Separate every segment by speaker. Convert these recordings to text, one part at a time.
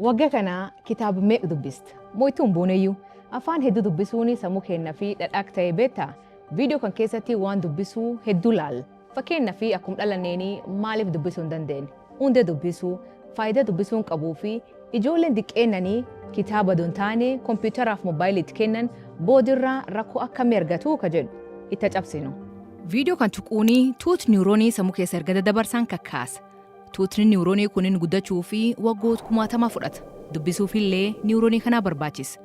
Speaker 1: Waggaa kana kitaaba meeqa dubbista? Mo'ituu hin booneyyuu. Afaan hedduu dubbisuun sammuu keenyaa fi dhadhaak ta'e beektaa? Viidiyoo kan keessatti waan dubbisuu hedduu laalla. Fakkeenyaa fi akkuma dhalanneeni maaliif dubbisuu hin dandeenye? Hundee dubbisuu, faayidaa dubbisuun qabuu fi ijoolleen diqqeennanii kitaaba don taane kompiitaraaf moobaayiliitti kennan boodirraa rakkoo akkamii argatu ka jedhu itti cabsinu. Viidiyoo kan tuquuni tuut niwuroonii sammuu keessa erga daddabarsan kakkaasa. Tuutni niwuroonii kunin guddachuu fi waggoota kumaatama fudhata. Dubbisuufillee niwuroonii kanaa barbaachisa.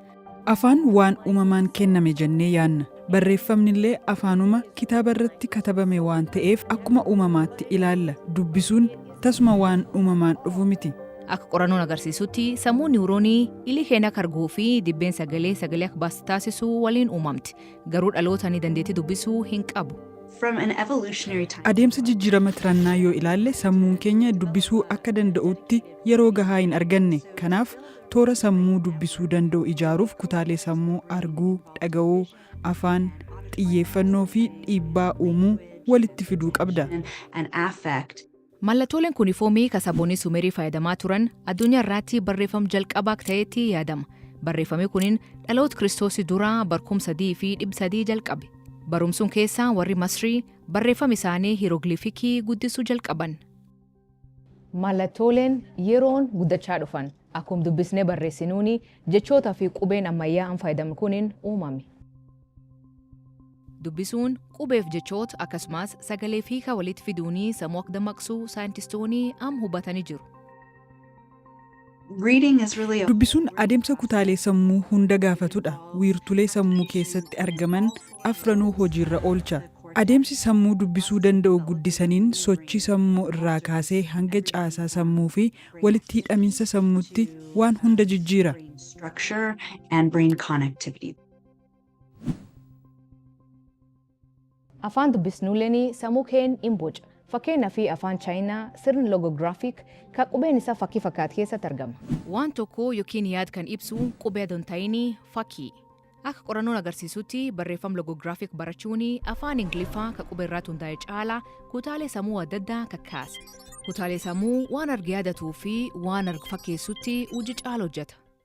Speaker 2: Afaan waan uumamaan kenname jennee yaanna. Barreeffamnillee afaanuma kitaaba irratti katabame waan ta'eef akkuma uumamaatti ilaalla. Dubbisuun tasuma waan uumamaan dhufu miti.
Speaker 1: Akka qorannoon agarsiisutti sammuu niwuroonii ilii keenya akka arguu fi dibbeen sagalee sagalee akka baasu taasisuu waliin uumamti. Garuu dhalootani dandeettii dubbisuu hin qabu.
Speaker 3: From an evolutionary time.
Speaker 2: Adeemsa jijjiirama tirannaa yoo ilaalle, sammuun keenya dubbisuu akka danda'utti yeroo gahaa hin arganne. Kanaaf toora sammuu dubbisuu danda'u ijaaruuf kutaalee sammuu arguu, dhaga'uu, afaan, xiyyeeffannoo fi dhiibbaa uumuu walitti fiduu qabda.
Speaker 3: And affect.
Speaker 1: Mallattooleen kunifoomii ka saboonni Sumerii fayyadamaa turan addunyaa irratti barreeffama jalqabaa akka ta'etti yaadama. Barreeffamni kunin dhaloota Kiristoosii duraa barkum 3,300 jalqabe. Barumsuun keessaa warri Masrii barreeffama isaanii hiirooglifikii guddisuu jalqaban. Mallattooleen yeroon guddachaa dhufan akkuma dubbisnee barreessinuuni jechootaa fi qubeen ammayyaa an fayyadamnu kunin uumame. Dubbisuun qubeef jechoota akkasumas sagalee fi hiika walitti fiduunii sammuu akka dammaqsu saayintistoonni amma hubatanii jiru.
Speaker 3: Reading is really a
Speaker 2: Dubbisuun adeemsa kutaalee sammuu hunda gaafatudha. Wiirtulee sammuu keessatti argaman afranuu hojiirra oolcha. Adeemsi sammuu dubbisuu danda'u guddisaniin sochii sammuu irraa kaasee hanga caasaa sammuu fi walitti hidhaminsa sammuutti waan hunda jijjiira.
Speaker 3: Brain structure and brain connectivity.
Speaker 1: Afaan dubbisnulleen sammuu keenya hin boca. Fakkeenyaa fi afaan Chaayinaa sirni logographic kan qubeen isaa fakkii fakkaatu keessatti argama. Waan tokko yookiin yaad kan ibsu qubee adon ta'inii fakkii. Akka qorannoon agarsiisutti, barreeffama logographic barachuun afaan Ingiliffaa kan qubee irratti hundaa'e caalaa kutaalee sammuu adda addaa kakkaasa. Kutaalee sammuu waan arge yaadatuu fi waan argu fakkeessutti hojii caala hojjeta.